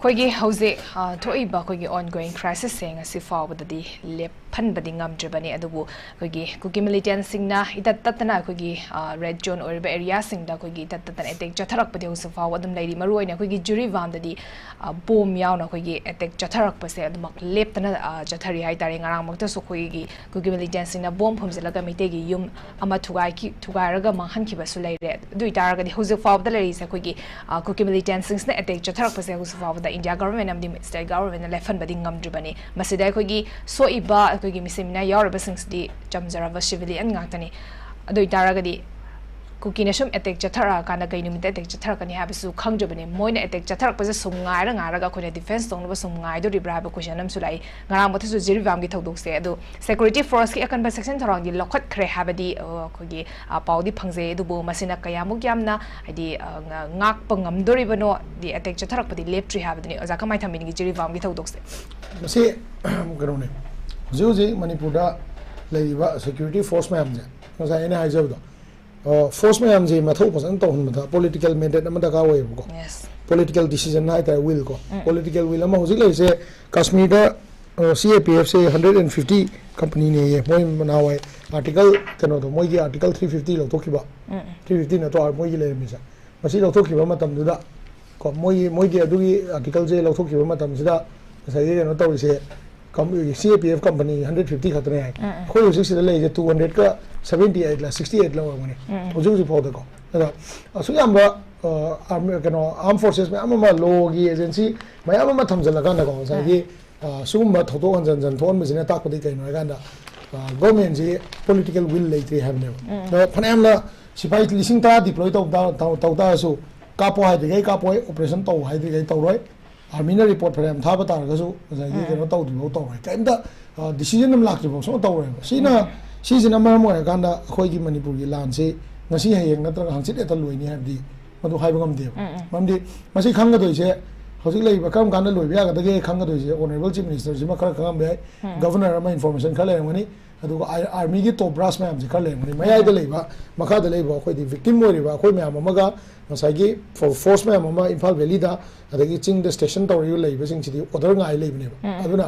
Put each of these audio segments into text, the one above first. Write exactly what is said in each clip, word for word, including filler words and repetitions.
ꯑꯩꯈꯣꯏꯒꯤ ꯍꯧꯖꯤꯛ ꯑ, ꯊꯣꯛꯏꯕ ꯑꯩꯈꯣꯏꯒꯤ ꯑꯣꯟ ꯒꯣꯋꯤꯡ ꯈ꯭ꯔꯥꯏꯁꯤꯁꯁꯦ ꯉꯁꯤ ꯐꯥꯎꯕꯗꯗꯤ ꯂꯦꯞꯍꯟꯕꯗꯤ ꯉꯝꯗ꯭ꯔꯤꯕꯅꯤ꯫ ꯑꯗꯨꯕꯨ ꯑꯩꯈꯣꯏꯒꯤ ꯀꯨꯀꯤ ꯃꯤꯂꯤꯇꯦꯟꯁꯤꯡꯅ ꯏꯇꯠ ꯇꯠꯇꯅ ꯑꯩꯈꯣꯏꯒꯤ ꯔꯦꯗ ꯖꯣꯟ ꯑꯣꯏꯔꯤꯕ ꯑꯦꯔꯤꯌꯥꯁꯤꯡꯗ ꯑꯩꯈꯣꯏꯒꯤ ꯏꯇꯠ ꯇꯠꯇꯅ ꯑꯦꯇꯦꯛ ꯆꯠꯊꯔꯛꯄꯗꯤ ꯍꯧꯖꯤꯛ ꯐꯥꯎꯕ ꯑꯗꯨꯝ ꯂꯩꯔꯤ꯫ ꯃꯔꯨꯑꯣꯏꯅ ꯑꯩꯈꯣꯏꯒꯤ ꯖꯤꯔꯤꯕꯥꯝꯗꯗꯤ ꯕꯣꯝ ꯌꯥꯎꯅ ꯑꯩꯈꯣꯏꯒꯤ ꯑꯦꯇꯦꯛ ꯆꯠꯊꯔꯛꯄꯁꯦ ꯑꯗꯨꯃꯛ ꯂꯦꯞꯇꯅ ꯑ, ꯆꯠꯊꯔꯤ ꯍꯥꯏ ꯇꯥꯔꯦ꯫ ꯉꯔꯥꯡꯃꯛꯇꯁꯨ ꯑꯩꯈꯣꯏꯒꯤ ꯀꯨꯀꯤ ꯃꯤꯂꯤꯇꯦꯟꯁꯤꯡꯅ ꯕꯣꯝ ꯐꯨꯝꯖꯤꯜꯂꯒ ꯃꯩꯇꯩꯒꯤ ꯌꯨꯝ ꯑꯃ ꯊꯨꯒꯥꯏꯈꯤ, ꯊꯨꯒꯥꯏꯔꯒ ꯃꯥꯡꯍꯟꯈꯤꯕꯁꯨ ꯂꯩꯔꯦ꯫ ꯑꯗꯨ ꯑꯣꯏꯇꯥꯔꯒꯗꯤ ꯍꯧꯖꯤꯛ ꯐꯥꯎꯕꯗ ꯂꯩꯔꯤꯁꯦ ꯑꯩꯈꯣꯏꯒꯤ ꯑ, ꯀꯨꯀꯤ ꯃꯤꯂꯤꯇꯦꯟꯁꯤꯡꯁꯤꯅ ꯑꯦꯇꯦꯛ ꯆꯠꯊꯔꯛꯄꯁꯦ ꯍꯧꯖꯤꯛ ꯐꯥꯎꯕꯗ ꯏꯟꯗꯤꯌꯥ ꯒꯚꯔꯟꯃꯦꯟ ꯑꯃꯗꯤ ꯁ꯭ꯇꯦꯠ ꯒꯚꯔꯟꯃꯦꯟꯅ ꯂꯦꯞꯍꯟꯕꯗꯤ ꯉꯝꯗ꯭ꯔꯤꯕꯅꯤ꯫ ꯃꯁꯤꯗ ꯑꯩꯈꯣꯏꯒꯤ ꯁꯣꯛꯏꯕ ꯑꯩꯈꯣꯏꯒꯤ ꯃꯤꯁꯤꯡ ꯃꯤꯅꯥ ꯌꯥꯎꯔꯤꯕꯁꯤꯡꯁꯤꯗꯤ ꯆꯝꯖꯔꯕ ꯁꯤꯚꯤꯂꯤꯌꯟ ꯉꯥꯛꯇꯅꯤ꯫ ꯑꯗꯨ ꯑꯣꯏꯇꯥꯔꯒꯗꯤ ꯀꯨꯀꯤꯅ ꯁꯨꯝ ꯑꯦꯇꯦꯛ ꯆꯠꯊꯔꯛꯑꯀꯥꯟꯗ ꯀꯩ ꯅꯨꯃꯤꯠꯇ ꯑꯦꯇꯦꯛ ꯆꯠꯊꯔꯛꯀꯅꯤ ꯍꯥꯏꯕꯁꯨ ꯈꯪꯗ꯭ꯔꯕꯅꯤ꯫ ꯃꯣꯏꯅ ꯑꯦꯇꯦꯛ ꯆꯠꯊꯔꯛꯄꯁꯦ ꯁꯨꯝ ꯉꯥꯏꯔ ꯉꯥꯏꯔꯒ ꯑꯩꯈꯣꯏꯅ ꯗꯤꯐꯦꯟꯁ ꯇꯧꯅꯕ ꯁꯨꯝ ꯉꯥꯏꯗꯣꯔꯤꯕ꯭ꯔꯥ ꯍꯥꯏꯕ ꯀꯣꯏꯁꯟ ꯑꯃꯁꯨ ꯂꯥꯛꯏ꯫ ꯉꯔꯥꯡ ꯃꯊꯛꯁꯨ ꯖꯤꯔꯤꯕꯥꯝꯒꯤ ꯊꯧꯗꯣꯛꯁꯦ ꯑꯗꯨ ꯁꯦꯀ꯭ꯌꯨꯔꯤꯇꯤ ꯐꯣꯔꯁꯀꯤ ꯑꯀꯟꯕ ꯆꯦꯛꯁꯤꯟ ꯊꯧꯔꯥꯡꯗꯤ ꯂꯧꯈꯠꯈ꯭ꯔꯦ ꯍꯥꯏꯕꯗꯤ ꯑ, ꯑꯩꯈꯣꯏꯒꯤ ꯑ, ꯄꯥꯎꯗꯤ ꯐꯪꯖꯩ꯫ ꯑꯗꯨꯕꯨ ꯃꯁꯤꯅ ꯀꯌꯥꯃꯨꯛ ꯌꯥꯝꯅ ꯍꯥꯏꯗꯤ ꯑ, ꯉ- ꯉꯥꯛꯄ ꯉꯝꯗꯣꯔꯤꯕꯅꯣ, ꯗꯤ ꯑꯦꯇꯦꯛ ꯆꯠꯊꯔꯛꯄꯗꯤ ꯂꯦꯞꯇ꯭ꯔꯤ ꯍꯥꯏꯕꯗꯨꯅꯤ꯫ ꯑꯣꯖꯥ ꯀꯃꯥꯏ ꯊꯝꯕꯤꯅꯤꯡꯉꯤ ꯖꯤꯔꯤꯕꯥꯝꯒꯤ ꯊꯧꯗꯣꯛꯁꯦ? ꯃꯁꯤ ꯀꯩꯅꯣꯅꯦ, ꯍꯧꯖꯤꯛ ꯍꯧꯖꯤꯛ ꯃꯅꯤꯄꯨꯔꯗ ꯂꯩꯔꯤꯕ ꯁꯦꯀ꯭ꯌꯨꯔꯤꯇꯤ ꯐꯣꯔꯁ ꯃꯌꯥꯝꯁꯦ, ꯉꯁꯥꯏ ꯑꯩꯅ ꯍꯥꯏꯖꯕꯗꯣ, ꯐꯣꯔꯁ ꯃꯌꯥꯝꯁꯦ ꯃꯊꯧ ꯐꯖꯅ ꯇꯧꯍꯟꯕꯗ ꯄꯣꯂꯤꯇꯤꯀꯦꯜ ꯃꯦꯟꯗꯦꯠ ꯑꯃ ꯗꯔꯀꯥꯔ ꯑꯣꯏꯌꯦꯕꯀꯣ꯫ ꯌꯦꯁ꯫ ꯄꯣꯂꯤꯇꯤꯀꯦꯜ ꯗꯤꯁꯤꯖꯟ ꯍꯥꯏꯇꯥꯔꯦ, ꯋꯤꯜ ꯀꯣ꯫ ꯄꯣꯂꯤꯇꯤꯀꯦꯜ ꯋꯤꯜ ꯑꯃ ꯍꯧꯖꯤꯛ ꯂꯩꯔꯤꯁꯦ ꯀꯥꯁꯃꯤꯔꯗ ꯁꯤ A P ꯑꯦꯐꯁꯦ hundred and fifty ꯀꯝꯄꯅꯤꯅꯦꯌꯦ꯫ ꯃꯣꯏ ꯅꯍꯥꯟꯋꯥꯏ ꯑꯥꯔꯇꯤꯀꯜ ꯀꯩꯅꯣꯗꯣ, ꯃꯣꯏꯒꯤ ꯑꯥꯔꯇꯤꯀꯜ ꯊ꯭ꯔꯤ ꯐꯤꯐꯇꯤ ꯂꯧꯊꯣꯛꯈꯤꯕ, ꯊ꯭ꯔꯤ ꯐꯤꯐꯇꯤ ꯅꯠꯇ꯭ꯔꯣ ꯃꯣꯏꯒꯤ ꯂꯩꯔꯝꯃꯤꯁꯦ? ꯃꯁꯤ ꯂꯧꯊꯣꯛꯈꯤꯕ ꯃꯇꯝꯗꯨꯗ ꯀꯣ, ꯃꯣꯏꯒꯤ ꯃꯣꯏꯒꯤ ꯑꯗꯨꯒꯤ ꯑꯥꯔꯇꯤꯀꯜꯁꯦ ꯂꯧꯊꯣꯛꯈꯤꯕ ꯃꯇꯝꯁꯤꯗ ꯉꯁꯥꯏꯒꯤ ꯀꯩꯅꯣ ꯇꯧꯔꯤꯁꯦ, C A P F company hundred fifty ꯈꯛꯇꯅꯦ ꯍꯥꯏ꯫ ꯑꯩꯈꯣꯏ ꯍꯧꯖꯤꯛ ꯁꯤꯗ ꯂꯩꯔꯤꯁꯦ ꯇꯨ ꯍꯟꯗ꯭ꯔꯦꯠꯀ ꯁꯕꯦꯟꯇꯤ ꯑꯩꯠꯂ ꯁꯤꯛꯁꯇꯤ ꯑꯩꯠꯂ ꯑꯣꯏꯔꯝꯒꯅꯤ ꯍꯧꯖꯤꯛ ꯍꯧꯖꯤꯛ ꯐꯥꯎꯗꯀꯣ꯫ ꯑꯗꯣ ꯑꯁꯨꯛ ꯌꯥꯝꯕ ꯑ, ꯑꯥꯔꯃꯤ, ꯀꯩꯅꯣ, ꯑꯥꯔꯝ ꯐꯣꯔꯁꯦꯁ ꯃꯌꯥꯝ ꯑꯃ, ꯂꯣꯒꯤ ꯑꯦꯖꯦꯟꯁꯤ ꯃꯌꯥꯝ ꯑꯃ ꯊꯝꯖꯤꯜꯂꯀꯥꯟꯗꯀꯣ, ꯉꯁꯥꯏꯒꯤ ꯑ, ꯁꯤꯒꯨꯝꯕ ꯊꯧꯗꯣꯛ ꯍꯟꯖꯤꯟ ꯍꯟꯖꯤꯟ ꯊꯣꯛꯍꯟꯕꯁꯤꯅ ꯇꯥꯛꯄꯗꯤ ꯀꯩꯅꯣ ꯍꯥꯏꯀꯥꯟꯗ, ꯒꯣꯔꯃꯦꯟꯁꯤ ꯄꯣꯂꯤꯇꯤꯀꯦꯜ ꯋꯤꯜ ꯂꯩꯇ꯭ꯔꯤ ꯍꯥꯏꯕꯅꯦꯕ꯫ ꯑꯗꯣ ꯐꯅꯌꯥꯝꯅ ꯁꯤꯐꯥꯏ ꯂꯤꯁꯤꯡ ꯇꯔꯥ ꯗꯤꯄ꯭ꯂꯣꯏ ꯇꯧ ꯇꯥ- ꯇꯧ- ꯇꯧ ꯇꯥꯔꯁꯨ, ꯀꯥꯞꯄꯣ ꯍꯥꯏꯗ꯭ꯔꯤꯈꯩ ꯀꯥꯞꯄꯣꯏ, ꯑꯣꯄꯔꯦꯁꯟ ꯇꯧ ꯍꯥꯏꯗ꯭ꯔꯤꯈꯩ ꯇꯧꯔꯣꯏ, ꯑꯥꯔꯃꯤꯅ ꯔꯤꯄꯣꯔꯠ ꯐꯅꯌꯥꯝ ꯊꯥꯕ ꯇꯥꯔꯒꯁꯨ ꯉꯁꯥꯏꯒꯤ ꯀꯩꯅꯣ ꯇꯧꯗ꯭ꯔꯤꯐꯥꯎ ꯇꯧꯔꯣꯏ, ꯀꯩꯝꯇ ꯗꯤꯁꯤꯖꯟ ꯑꯃ ꯂꯥꯛꯇ꯭ꯔꯤꯐꯥꯎ ꯁꯨꯡꯇꯧ ꯇꯧꯔꯣꯏꯕ꯫ ꯁꯤꯅ ꯁꯤꯁꯤꯅ ꯃꯔꯝ ꯑꯣꯏꯔꯀꯥꯟꯗ ꯑꯩꯈꯣꯏꯒꯤ ꯃꯅꯤꯄꯨꯔꯒꯤ ꯂꯥꯟꯁꯤ ꯉꯁꯤ ꯍꯌꯦꯡ ꯅꯠꯇ꯭ꯔꯒ ꯍꯪꯆꯤꯠ ꯍꯦꯛꯇ ꯂꯣꯏꯅꯤ ꯍꯥꯏꯕꯗꯤ ꯃꯗꯨ ꯍꯥꯏꯕ ꯉꯝꯗꯦꯕ꯫ ꯃꯔꯝꯗꯤ ꯃꯁꯤ ꯈꯪꯒꯗꯣꯏꯁꯦ, ꯍꯧꯖꯤꯛ ꯂꯩꯔꯤꯕ ꯀꯔꯝ ꯀꯥꯟꯗ ꯂꯣꯏꯕ ꯌꯥꯒꯗꯒꯦ ꯈꯪꯒꯗꯣꯏꯁꯦ ꯑꯣꯅꯔꯦꯕꯜ ꯆꯤꯐ ꯃꯤꯅꯤꯁꯇꯔꯁꯤꯃ ꯈꯔ ꯈꯪꯉꯝꯕ ꯌꯥꯏ, ꯒꯕꯔꯅꯔ ꯑꯃ ꯏꯟꯐꯣꯔꯃꯦꯁꯟ ꯈꯔ ꯂꯩꯔꯝꯒꯅꯤ, ꯑꯗꯨꯒ ꯑꯥꯔꯃꯤꯒꯤ ꯇꯣꯞ ꯕ꯭ꯔꯥꯟꯁ ꯃꯌꯥꯝꯁꯦ ꯈꯔ ꯂꯩꯔꯝꯒꯅꯤ꯫ ꯃꯌꯥꯏꯗ ꯂꯩꯕ, ꯃꯈꯥꯗ ꯂꯩꯕ ꯑꯩꯈꯣꯏꯗꯤ ꯚꯤꯛꯇꯤꯝ ꯑꯣꯏꯔꯤꯕ ꯑꯩꯈꯣꯏ ꯃꯌꯥꯝ ꯑꯃꯒ ꯉꯁꯥꯏꯒꯤ ꯐꯣꯔꯁ ꯃꯌꯥꯝ ꯑꯃ ꯏꯝꯐꯥꯜ ꯚꯦꯂꯤꯗ ꯑꯗꯒꯤ ꯆꯤꯡꯗ ꯁ꯭ꯇꯦꯁꯟ ꯇꯧꯔꯤꯕ ꯂꯩꯕꯁꯤꯡꯁꯤꯗꯤ ꯑꯣꯔꯗꯔ ꯉꯥꯏ ꯂꯩꯕꯅꯦꯕ꯫ ꯑꯗꯨꯅ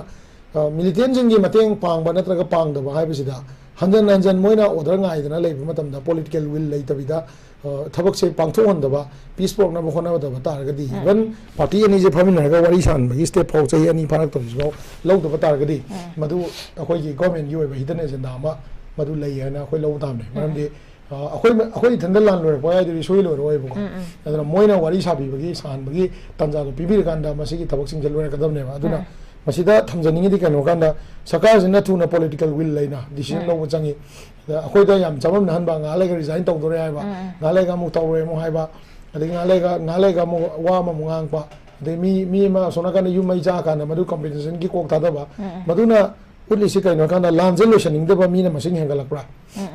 ꯃꯤꯂꯤꯇꯦꯟꯁꯤꯡꯒꯤ ꯃꯇꯦꯡ ꯄꯥꯡꯕ ꯅꯠꯇ꯭ꯔꯒ ꯄꯥꯡꯗꯕ ꯍꯥꯏꯕꯁꯤꯗ ꯍꯟꯖꯟ ꯍꯟꯖꯟ ꯃꯣꯏꯅ ꯑꯣꯔꯗꯔ ꯉꯥꯏꯗꯅ ꯂꯩꯕ ꯃꯇꯝꯗ ꯄꯣꯂꯤꯇꯤꯀꯦꯜ ꯋꯤꯜ ꯂꯩꯇꯕꯤꯗ ꯊꯕꯛꯁꯦ ꯄꯥꯡꯊꯣꯛꯍꯟꯗꯕ, ꯄꯤꯁ ꯄꯨꯔꯛꯅꯕ ꯍꯣꯠꯅꯗꯕ ꯇꯥꯔꯒꯗꯤ, ꯏꯚꯟ ꯄꯥꯔꯇꯤ ꯑꯅꯤꯁꯦ ꯐꯝꯃꯤꯟꯅꯔꯒ ꯋꯥꯔꯤ ꯁꯥꯟꯕꯒꯤ ꯁ꯭ꯇꯦꯞ ꯐꯥꯎ ꯆꯍꯤ ꯑꯅꯤ ꯐꯥꯔꯛꯇꯕꯁꯤꯐꯥꯎ ꯂꯧꯗꯕ ꯇꯥꯔꯒꯗꯤ, ꯃꯗꯨ ꯑꯩꯈꯣꯏꯒꯤ ꯒꯣꯔꯃꯦꯟꯒꯤ ꯑꯣꯏꯕ ꯍꯤꯗꯟ ꯑꯦꯖꯦꯟꯗꯥ ꯑꯃ ꯃꯗꯨ ꯂꯩ ꯍꯥꯏꯅ ꯑꯩꯈꯣꯏ ꯂꯧꯕ ꯇꯥꯕꯅꯤ꯫ ꯃꯔꯝꯗꯤ ꯑ, ꯑꯩꯈꯣꯏ ꯑꯩꯈꯣꯏ ꯏꯊꯟꯗ ꯂꯥꯟ ꯂꯣꯏꯔꯛꯄ ꯍꯥꯏꯗꯨꯗꯤ ꯁꯣꯏ ꯂꯣꯏꯔꯛꯑꯣꯏꯕꯀꯣ꯫ ꯑꯗꯨꯅ ꯃꯣꯏꯅ ꯋꯥꯔꯤ ꯁꯥꯕꯤꯕꯒꯤ, ꯁꯥꯍꯟꯕꯒꯤ ꯇꯥꯟꯖꯥꯗꯣ ꯄꯤꯕꯤꯔꯀꯥꯟꯗ ꯃꯁꯤꯒꯤ ꯊꯕꯛꯁꯤꯡꯁꯦ ꯂꯣꯏꯔꯛꯀꯗꯕꯅꯦꯕ꯫ ꯑꯗꯨꯅ ꯃꯁꯤꯗ ꯊꯝꯖꯅꯤꯡꯉꯤꯗꯤ ꯀꯩꯅꯣ ꯀꯥꯟꯗ, ꯁꯔꯀꯥꯔꯁꯤꯅ ꯊꯨꯅ ꯄꯣꯂꯤꯇꯤꯀꯦꯜ ꯋꯤꯜ ꯂꯩꯅ ꯗꯤꯁꯤꯖꯟ ꯂꯧꯕ ꯆꯪꯉꯤ꯫ ꯑꯗ ꯑꯩꯈꯣꯏꯗ ꯌꯥꯝ ꯆꯃꯝꯅꯍꯟꯕ, ꯉꯥꯏꯍꯥꯛ ꯂꯩꯒ ꯔꯤꯖꯥꯏꯟ ꯇꯧꯗꯣꯔꯦ ꯍꯥꯏꯕ, ꯉꯥꯏꯍꯥꯛ ꯂꯩꯒ ꯑꯃꯨꯛ ꯇꯧꯔꯣꯏ ꯑꯃꯨꯛ ꯍꯥꯏꯕ, ꯑꯗꯩ ꯉꯥꯏꯍꯥꯛ ꯂꯩꯒ, ꯉꯥꯏꯍꯥꯛ ꯂꯩꯒ ꯑꯃꯨꯛ ꯋꯥ ꯑꯃꯃꯨꯛ ꯉꯥꯡꯉꯛꯄ, ꯑꯗꯩ ꯃꯤ, ꯃꯤ ꯑꯃ ꯑꯁꯣꯝ ꯅꯥꯀꯟꯗ ꯌꯨꯝ ꯃꯩ ꯆꯥꯀꯥꯟꯗ ꯃꯗꯨ ꯀꯝꯄꯦꯟꯁꯦꯁꯟꯒꯤ ꯀꯣꯛ ꯊꯥꯗꯕ, ꯃꯗꯨꯅ ꯎꯠꯂꯤꯁꯤ ꯀꯩꯅꯣ ꯍꯥꯏ ꯀꯥꯟꯗ ꯂꯥꯟꯁꯦ ꯂꯣꯏꯁꯤꯟꯅꯤꯡꯗꯕ ꯃꯤꯅ ꯃꯁꯤꯡ ꯍꯦꯟꯒꯠꯂꯛꯄ꯭ꯔꯥ?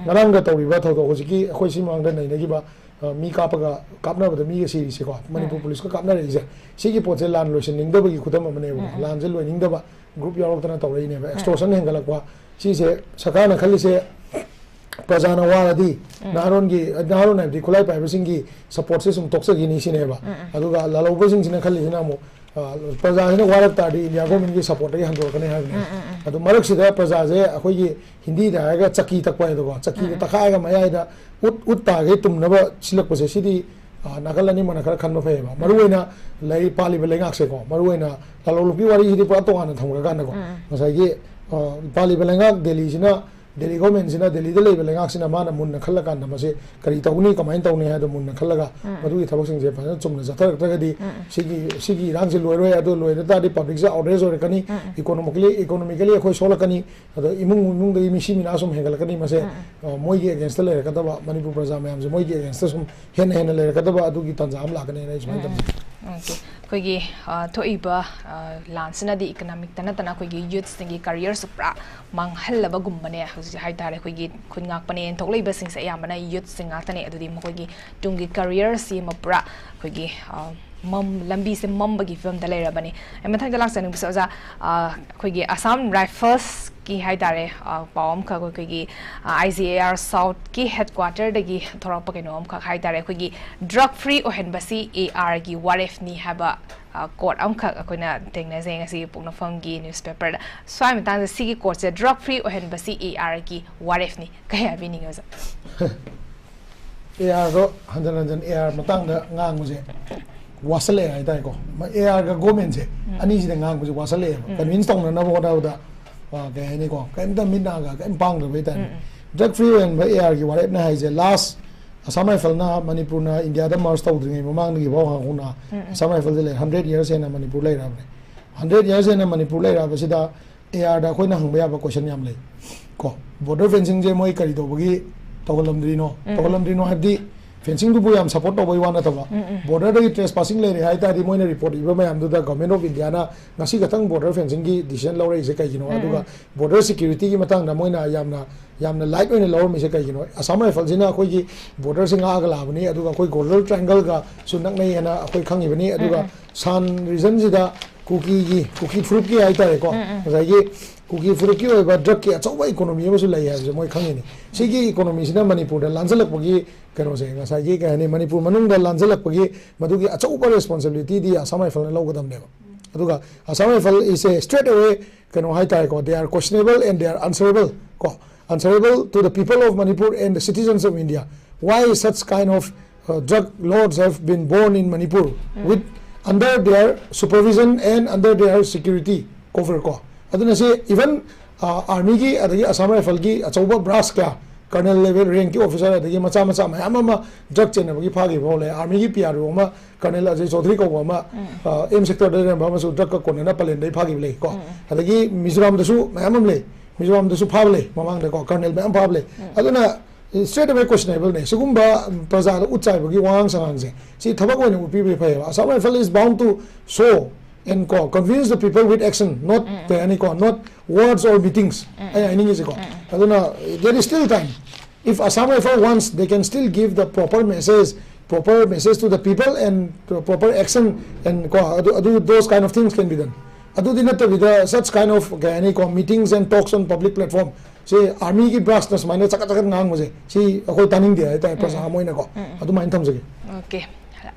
ꯉꯔꯥꯡꯗ ꯇꯧꯔꯤꯕ ꯊꯧꯗꯣꯛ, ꯍꯧꯖꯤꯛꯀꯤ ꯑꯩꯈꯣꯏ ꯁꯤ ꯃꯃꯥꯡꯗ ꯅꯩꯅꯈꯤꯕ, ꯑ, ꯃꯤ ꯀꯥꯞꯄꯒ, ꯀꯥꯞꯅꯕꯗ ꯃꯤꯒ ꯁꯤꯔꯤꯁꯦꯀꯣ, ꯃꯅꯤꯄꯨꯔ ꯄꯨꯂꯤꯁꯀ ꯀꯥꯞꯅꯔꯛꯏꯁꯦ, ꯁꯤꯒꯤ ꯄꯣꯠꯁꯦ ꯂꯥꯟ ꯂꯣꯏꯁꯤꯟꯅꯤꯡꯗꯕꯒꯤ ꯈꯨꯗꯝ ꯑꯃꯅꯦꯕꯀꯣ꯫ ꯂꯥꯟꯁꯦ ꯂꯣꯏꯅꯤꯡꯗꯕ ꯒ꯭ꯔꯨꯞ ꯌꯥꯎꯔꯛꯇꯅ ꯇꯧꯔꯛꯏꯅꯦꯕ꯫ ꯑꯦꯛꯁꯇꯣꯔꯁꯟ ꯍꯦꯟꯒꯠꯂꯛꯄ, ꯁꯤꯁꯦ ꯁꯔꯀꯥꯔꯅ ꯈꯜꯂꯤꯁꯦ ꯄ꯭ꯔꯖꯥꯅ ꯋꯥꯔꯗꯤ ꯅꯍꯥꯔꯣꯟꯒꯤ, ꯅꯍꯥꯔꯣꯟ ꯍꯥꯏꯕꯗꯤ ꯈꯨꯠꯂꯥꯏ ꯄꯥꯏꯕꯁꯤꯡꯒꯤ ꯁꯄꯣꯔꯠꯁꯦ ꯁꯨꯝ ꯇꯣꯛꯆꯈꯤꯅꯤ ꯁꯤꯅꯦꯕ꯫ ꯑꯗꯨꯒ ꯂꯥꯜꯍꯧꯕꯁꯤꯡꯁꯤꯅ ꯈꯜꯂꯤꯁꯤꯅ ꯑꯃꯨꯛ, ꯑ, ꯄ꯭ꯔꯖꯥꯁꯤꯅ ꯋꯥꯔꯛ ꯇꯥꯔꯗꯤ ꯏꯟꯗꯤꯌꯥ ꯒꯣꯔꯃꯦꯟꯒꯤ ꯁꯄꯣꯔꯠꯇꯒꯤ ꯍꯟꯗꯣꯔꯛꯀꯅꯤ ꯍꯥꯏꯕꯅꯦ꯫ ꯑꯗꯨ ꯃꯔꯛꯁꯤꯗ ꯄ꯭ꯔꯖꯥꯁꯦ ꯑꯩꯈꯣꯏꯒꯤ ꯍꯤꯟꯗꯤꯗ ꯍꯥꯏꯔꯒ ꯆꯀꯤ ꯇꯛꯄ ꯍꯥꯏꯗꯣꯀꯣ, ꯆꯀꯤꯗ ꯇꯛꯈꯥꯏꯔꯒ ꯃꯌꯥꯏꯗ ꯎꯠ, ꯎꯠ ꯇꯥꯈꯩ ꯇꯨꯝꯅꯕ ꯁꯤꯜꯂꯛꯄꯁꯦ, ꯁꯤꯗꯤ, ꯑ, ꯅꯥꯀꯜ ꯑꯅꯤꯃꯛꯅ ꯈꯔ ꯈꯟꯕ ꯐꯩꯌꯦꯕ꯫ ꯃꯔꯨꯑꯣꯏꯅ ꯂꯩ-, ꯄꯥꯜꯂꯤꯕ ꯂꯩꯉꯥꯛꯁꯦꯀꯣ, ꯃꯔꯨꯑꯣꯏꯅ ꯂꯥꯂꯣꯡ ꯂꯨꯞꯀꯤ ꯋꯥꯔꯤꯁꯤꯗꯤ ꯄꯨꯔꯥ ꯇꯣꯉꯥꯟꯅ ꯊꯝꯈ꯭ꯔꯀꯥꯟꯗꯀꯣ, ꯉꯁꯥꯏꯒꯤ, ꯑ, ꯄꯥꯜꯂꯤꯕ ꯂꯩꯉꯥꯛ ꯗꯦꯜꯂꯤꯁꯤꯅ, ꯗꯦꯜꯂꯤ ꯒꯣꯔꯃꯦꯟꯁꯤꯅ, ꯗꯦꯜꯂꯤꯗ ꯂꯩꯕ ꯂꯩꯉꯥꯛꯁꯤꯅ ꯃꯥꯅ ꯃꯨꯟꯅ ꯈꯜꯂꯀꯥꯟꯗ ꯃꯁꯤ ꯀꯔꯤ ꯇꯧꯒꯅꯤ, ꯀꯃꯥꯏꯅ ꯇꯧꯅꯤ ꯍꯥꯏꯗꯣ ꯃꯨꯟꯅ ꯈꯜꯂꯒ ꯃꯗꯨꯒꯤ ꯊꯕꯛꯁꯤꯡꯁꯦ ꯐꯖꯅ ꯆꯨꯝꯅ ꯆꯠꯊꯔꯛꯇ꯭ꯔꯒꯗꯤ ꯁꯤꯒꯤ, ꯁꯤꯒꯤ ꯏꯔꯥꯡꯁꯦ ꯂꯣꯏꯔꯣꯏ꯫ ꯑꯗꯨ ꯂꯣꯏꯔ ꯇꯥꯔꯗꯤ ꯄꯕ꯭ꯂꯤꯛꯁꯦ ꯑꯥꯎꯠꯔꯦꯖ ꯑꯣꯏꯔꯛꯀꯅꯤ, ꯏꯀꯣꯅꯣꯃꯤꯀꯦꯂꯤ, ꯏꯀꯣꯅꯣꯃꯤꯀꯦꯂꯤ ꯑꯩꯈꯣꯏ ꯁꯣꯛꯂꯛꯀꯅꯤ꯫ ꯑꯗꯣ ꯏꯃꯨꯡ ꯏꯃꯨꯡꯗꯒꯤ ꯃꯤꯁꯤ ꯃꯤꯅꯥ ꯁꯨꯝ ꯍꯦꯟꯒꯠꯂꯛꯀꯅꯤ꯫ ꯃꯁꯦ, ꯑ, ꯃꯣꯏꯒꯤ ꯑꯦꯒꯦꯟꯁꯇ ꯂꯩꯔꯛꯀꯗꯕ, ꯃꯅꯤꯄꯨꯔ ꯄ꯭ꯔꯖꯥ ꯃꯌꯥꯝꯁꯦ ꯃꯣꯏꯒꯤ ꯑꯦꯒꯦꯟꯁꯇ ꯁꯨꯝ ꯍꯦꯟꯅ ꯍꯦꯟꯅ ꯂꯩꯔꯛꯀꯗꯕ ꯑꯗꯨꯒꯤ ꯇꯥꯟꯖꯥ ꯑꯃ ꯂꯥꯛꯀꯅꯤꯅ ꯑꯩ ꯁꯨꯃꯥꯏꯅ ꯊꯝꯖꯒꯦ꯫ ꯑꯣꯀꯦ꯫ ꯑꯩꯈꯣꯏꯒꯤ, ꯑ, ꯊꯣꯛꯏꯕ, ꯑ, ꯂꯥꯟꯁꯤꯅꯗꯤ ꯏꯀꯅꯣꯃꯤꯛꯇ ꯅꯠꯇꯅ ꯑꯩꯈꯣꯏꯒꯤ ꯌꯨꯠꯁꯤꯡꯒꯤ ꯀꯔꯤꯌꯔꯁꯨ ꯄꯨꯔꯥ ꯃꯥꯡꯍꯜꯂꯕꯒꯨꯝꯕꯅꯦ ꯍꯧꯖꯤꯛ ꯍꯥꯏ ꯇꯥꯔꯦ꯫ ꯑꯩꯈꯣꯏꯒꯤ ꯈꯨꯟ ꯉꯥꯛꯄꯅꯦꯅ ꯊꯣꯛꯂꯛꯏꯕꯁꯤꯡꯁꯦ ꯑꯌꯥꯝꯕꯅ ꯌꯨꯠꯁꯤꯡ ꯉꯥꯛꯇꯅꯦ꯫ ꯑꯗꯨꯗꯤ ꯃꯈꯣꯏꯒꯤ ꯇꯨꯡꯒꯤ ꯀꯔꯤꯌꯔꯁꯤ ꯑꯃ ꯄꯨꯔꯥ ꯑꯩꯈꯣꯏꯒꯤ, ꯑ, ꯃꯝ ꯂꯝꯕꯤꯁꯦ ꯃꯝꯕꯒꯤ ꯐꯤꯕꯝꯗ ꯂꯩꯔꯕꯅꯤ꯫ ꯑꯩ ꯃꯊꯪꯗ ꯂꯥꯛꯆꯅꯤꯡꯕꯁꯦ ꯑꯣꯖꯥ, ꯑ, ꯑꯩꯈꯣꯏꯒꯤ ꯑꯁꯥꯝ ꯔꯥꯏꯐꯜꯁꯀꯤ ꯍꯥꯏ ꯇꯥꯔꯦ, ꯑ, ꯄꯥꯎ ꯑꯃꯈꯛ ꯑꯩꯈꯣꯏꯒꯤ, ꯑ, I G A R Southꯀꯤ headquarterꯗꯒꯤ ꯊꯣꯔꯛꯄ ꯀꯩꯅꯣ ꯑꯃꯈꯛ ꯍꯥꯏ ꯇꯥꯔꯦ, ꯑꯩꯈꯣꯏꯒꯤ drug free ꯑꯣꯏꯍꯟꯕꯁꯤ A Rꯒꯤ ꯋꯥꯔꯦꯞꯅꯤ ꯍꯥꯏꯕ, ꯑ, quote ꯑꯃꯈꯛ ꯑꯩꯈꯣꯏꯅ ꯊꯦꯡꯅꯖꯩ ꯉꯁꯤ ꯄꯣꯛꯅꯐꯝꯒꯤ newspaperꯗ꯫ ꯁ꯭ꯋꯥꯏ ꯃꯇꯥꯡꯗ ꯁꯤꯒꯤ quoteꯁꯦ, "drug free ꯑꯣꯏꯍꯟꯕꯁꯤ A Rꯒꯤ ꯋꯥꯔꯦꯞꯅꯤ", ꯀꯩ ꯍꯥꯏꯕꯤꯅꯤꯡꯉꯤ ꯑꯣꯖꯥ? ꯑꯦ ꯑꯥꯔꯗꯣ ꯍꯟꯖꯟ ꯍꯟꯖꯟ ꯑꯦ ꯑꯥꯔ ꯃꯇꯥꯡꯗ ꯉꯥꯡꯕꯁꯦ ꯋꯥꯁꯜꯂꯛꯑꯦ ꯍꯥꯏꯇꯥꯔꯦꯀꯣ꯫ ꯑꯦ ꯑꯥꯔꯒ ꯒꯣꯔꯃꯦꯟꯁꯦ ꯑꯅꯤꯁꯤꯗ ꯉꯥꯡꯕꯁꯦ ꯋꯥꯁꯜꯂꯛꯑꯦꯕ꯫ ꯀꯟꯚꯤꯟꯁ ꯇꯧꯅꯅꯕ ꯍꯣꯠꯅꯕꯗ, ꯑ, ꯀꯩ ꯍꯥꯏꯅꯤꯀꯣ, ꯀꯩꯝꯇ ꯃꯤꯠ ꯅꯥꯒ ꯀꯩꯝ ꯄꯥꯡꯗꯕ ꯍꯥꯏꯇꯥꯔꯦ꯫ ꯗ꯭ꯔꯒ ꯐ꯭ꯔꯤ ꯑꯣꯏꯍꯟꯕ ꯑꯦ ꯑꯥꯔꯒꯤ ꯋꯥꯔꯦꯞꯅ ꯍꯥꯏꯁꯦ, ꯂꯥꯁ ꯑꯁꯥꯝ ꯔꯥꯏꯐꯜꯅ ꯃꯅꯤꯄꯨꯔꯅ ꯏꯟꯗꯤꯌꯥꯗ ꯃꯔꯁ ꯇꯧꯗ꯭ꯔꯤꯉꯩ ꯃꯃꯥꯡꯗꯒꯤ ꯐꯥꯎ ꯍꯧꯅ ꯑꯁꯥꯝ ꯔꯥꯏꯐꯜꯁꯦ ꯂꯩꯔꯦ꯫ ꯍꯟꯗ꯭ꯔꯦꯠ ꯌꯔꯁ ꯍꯦꯟꯅ ꯃꯅꯤꯄꯨꯔ ꯂꯩꯔꯛꯑꯕꯅꯦ꯫ ꯍꯟꯗ꯭ꯔꯦꯠ ꯌꯔꯁ ꯍꯦꯟꯅ ꯃꯅꯤꯄꯨꯔ ꯂꯩꯔꯛꯑꯕꯁꯤꯗ ꯑꯦ ꯑꯥꯔꯗ ꯑꯩꯈꯣꯏꯅ ꯍꯪꯕ ꯌꯥꯕ ꯀꯣꯏꯁꯟ ꯌꯥꯝ ꯂꯩ ꯀꯣ꯫ ꯕꯣꯔꯗꯔ ꯐꯦꯟꯁꯤꯡꯁꯦ ꯃꯣꯏ ꯀꯔꯤ ꯇꯧꯕꯒꯤ ꯇꯧꯍꯜꯂꯝꯗ꯭ꯔꯤꯅꯣ? ꯇꯧꯍꯜꯂꯝꯗ꯭ꯔꯤꯅꯣ ꯍꯥꯏꯕꯗꯤ ꯐꯦꯟꯁꯤꯡꯗꯨꯕꯨ ꯌꯥꯝ ꯁꯞꯄꯣꯔꯠ ꯇꯧꯕꯒꯤ ꯋꯥ ꯅꯠꯇꯕ, ꯕꯣꯔꯗꯔꯗꯒꯤ ꯇ꯭ꯔꯦꯁ ꯄꯥꯁꯤꯡ ꯂꯩꯔꯦ ꯍꯥꯏ ꯇꯥꯔꯗꯤ, ꯃꯣꯏꯅ ꯔꯤꯄꯣꯔꯠ ꯏꯕ ꯃꯌꯥꯝꯗꯨꯗ ꯒꯚꯔꯟꯃꯦꯟꯠ ꯑꯣꯐ ꯏꯟꯗꯤꯌꯥꯅ ꯉꯁꯤ ꯈꯛꯇꯪ ꯕꯣꯔꯗꯔ ꯐꯦꯟꯁꯤꯡꯒꯤ ꯗꯤꯁꯤꯖꯟ ꯂꯧꯔꯛꯏꯁꯦ ꯀꯩꯒꯤꯅꯣ? ꯑꯗꯨꯒ ꯕꯣꯔꯗꯔ ꯁꯦꯀ꯭ꯌꯨꯔꯤꯇꯤꯒꯤ ꯃꯇꯥꯡꯗ ꯃꯣꯏꯅ ꯌꯥꯝꯅ, ꯌꯥꯝꯅ ꯂꯥꯏꯠ ꯑꯣꯏꯅ ꯂꯧꯔꯝꯃꯤꯁꯦ ꯀꯩꯒꯤꯅꯣ? ꯑꯁꯥꯝ ꯔꯥꯏꯐꯜꯁꯤꯅ ꯑꯩꯈꯣꯏꯒꯤ ꯕꯣꯔꯗꯔꯁꯤ ꯉꯥꯛꯑꯒ ꯂꯥꯛꯑꯕꯅꯤ, ꯑꯗꯨꯒ ꯑꯩꯈꯣꯏ ꯒꯣꯜꯗꯟ ꯇ꯭ꯔꯥꯏꯡꯒꯜꯒꯁꯨ ꯅꯛꯅꯩ ꯍꯥꯏꯅ ꯑꯩꯈꯣꯏ ꯈꯪꯉꯤꯕꯅꯤ꯫ ꯑꯗꯨꯒ ꯁꯥꯟ ꯔꯤꯖꯟꯁꯤꯗ ꯀꯨꯀꯤꯒꯤ, ꯀꯨꯀꯤ ꯐꯨꯔꯨꯞꯀꯤ ꯍꯥꯏꯇꯥꯔꯦꯀꯣ, ꯉꯁꯥꯏꯒꯤ ꯀꯨꯀꯤ ꯐꯨꯔꯨꯞꯀꯤ ꯑꯣꯏꯕ ꯗ꯭ꯔꯒꯀꯤ ꯑꯆꯧꯕ ꯏꯀꯣꯅꯣꯃꯤ ꯑꯃꯁꯨ ꯂꯩ ꯍꯥꯏꯕꯁꯦ ꯃꯣꯏ ꯈꯪꯉꯤꯅꯤ꯫ ꯁꯤꯒꯤ ꯏꯀꯣꯅꯣꯃꯤꯁꯤꯅ ꯃꯅꯤꯄꯨꯔꯗ ꯂꯥꯟꯁꯤꯜꯂꯛꯄꯒꯤ ꯀꯩꯅꯣꯁꯦ, ꯉꯁꯥꯏꯒꯤ ꯀꯩ ꯍꯥꯏꯅꯤ, ꯃꯅꯤꯄꯨꯔ ꯃꯅꯨꯡꯗ ꯂꯥꯟꯁꯤꯜꯂꯛꯄꯒꯤ ꯃꯗꯨꯒꯤ ꯑꯆꯧꯕ ꯔꯦꯁꯄꯣꯟꯁꯤꯕꯤꯂꯤꯇꯤꯗꯤ ꯑꯁꯥꯝ ꯔꯥꯏꯐꯜꯅ ꯂꯧꯒꯗꯕꯅꯦꯕ꯫ ꯑꯗꯨꯒ Assam Rifle is a straight away ꯀꯩꯅꯣ ꯍꯥꯏꯇꯥꯔꯦꯀꯣ, they are questionable and they are answerable ꯀꯣ, answerable to the people of Manipur and the citizens of India. Why such kind of uh, drug lords have been born in Manipur with under their supervision and under their security cover ꯀꯣ? ꯑꯗꯨꯅ ꯁꯤ even ꯑꯥꯔꯃꯤꯒꯤ ꯑꯗꯒꯤ ꯑꯁꯥꯝ ꯔꯥꯏꯐꯜꯒꯤ ꯑꯆꯧꯕ branch ꯀꯌꯥ, colonel level ꯔꯦꯡꯛꯀꯤ officer ꯑꯗꯒꯤ ꯃꯆꯥ ꯃꯆꯥ ꯃꯌꯥꯝ ꯑꯃ ꯗ꯭ꯔꯒ ꯆꯦꯟꯅꯕꯒꯤ ꯐꯥꯈꯤꯕ ꯐꯥꯎ ꯂꯩ꯫ ꯑꯥꯔꯃꯤꯒꯤ ꯄꯤ ꯑꯥꯔ ꯑꯣ ꯑꯃ, ꯀꯔꯅꯦꯜ ꯑꯖꯌ ꯆꯧꯙꯔꯤ ꯀꯧꯕ ꯑꯃ, ꯑꯦꯝ ꯁꯦꯛꯇꯔꯗ ꯂꯩꯔꯝꯕ ꯑꯃꯁꯨ ꯗ꯭ꯔꯒꯀ ꯀꯣꯟꯅꯅ ꯄꯂꯦꯟꯗꯒꯤ ꯐꯥꯈꯤꯕ ꯂꯩ ꯀꯣ꯫ ꯑꯗꯒꯤ ꯃꯤꯖꯣꯔꯥꯝꯗꯁꯨ ꯃꯌꯥꯝ ꯑꯃ ꯂꯩ, ꯃꯤꯖꯣꯔꯥꯝꯗꯁꯨ ꯐꯥꯕ ꯂꯩ ꯃꯃꯥꯡꯗ ꯀꯣ, ꯀꯔꯅꯦꯜ ꯃꯌꯥꯝ ꯐꯥꯕ ꯂꯩ꯫ ꯑꯗꯨꯅ straight away questionable ꯅꯦ꯫ ꯁꯤꯒꯨꯝꯕ ꯄ꯭ꯔꯖꯥꯗ ꯎꯠ ꯆꯥꯏꯕꯒꯤ ꯋꯥꯉꯥꯡ ꯁꯉꯥꯡꯁꯦ, ꯁꯤ ꯊꯕꯛ ꯑꯣꯏꯅ ꯎꯠꯄꯤꯕꯗꯤ ꯐꯩꯌꯦꯕ꯫ Assam Rifle is bound to show and ꯀꯣ, convince the people with action, not ꯀꯩ ꯍꯥꯏꯅꯤ ꯀꯣ, not words or meetings꯫ ꯑꯩ ꯍꯥꯏꯅꯤꯡꯉꯤꯁꯦꯀꯣ꯫ ꯑꯗꯨꯅ there is still time. If Assam Rifle wants, they can still give the proper message Proper message to the people and proper action and ꯀꯣ ꯑꯗꯨ ꯑꯗꯨ those kind of things can be done. ꯑꯗꯨꯗꯤ ꯅꯠꯇꯕꯤꯗ such kind of ꯀꯩ ꯍꯥꯏꯅꯤ ꯀꯣ meetings and talks on public platform ꯁꯤ armyꯒꯤ brassꯅ ꯁꯨꯃꯥꯏꯅ ꯆꯀꯠ ꯆꯀꯠ ꯉꯥꯡꯕꯁꯦ ꯁꯤ ꯑꯩꯈꯣꯏ ꯇꯥꯅꯤꯡꯗꯦ ꯍꯥꯏꯇꯥꯔꯦ ꯄ꯭ꯔꯖꯥ ꯑꯃ ꯑꯣꯏꯅꯀꯣ꯫ ꯑꯗꯨꯃꯥꯏꯅ ꯊꯝꯖꯒꯦ꯫ ꯑꯣꯀꯦ꯫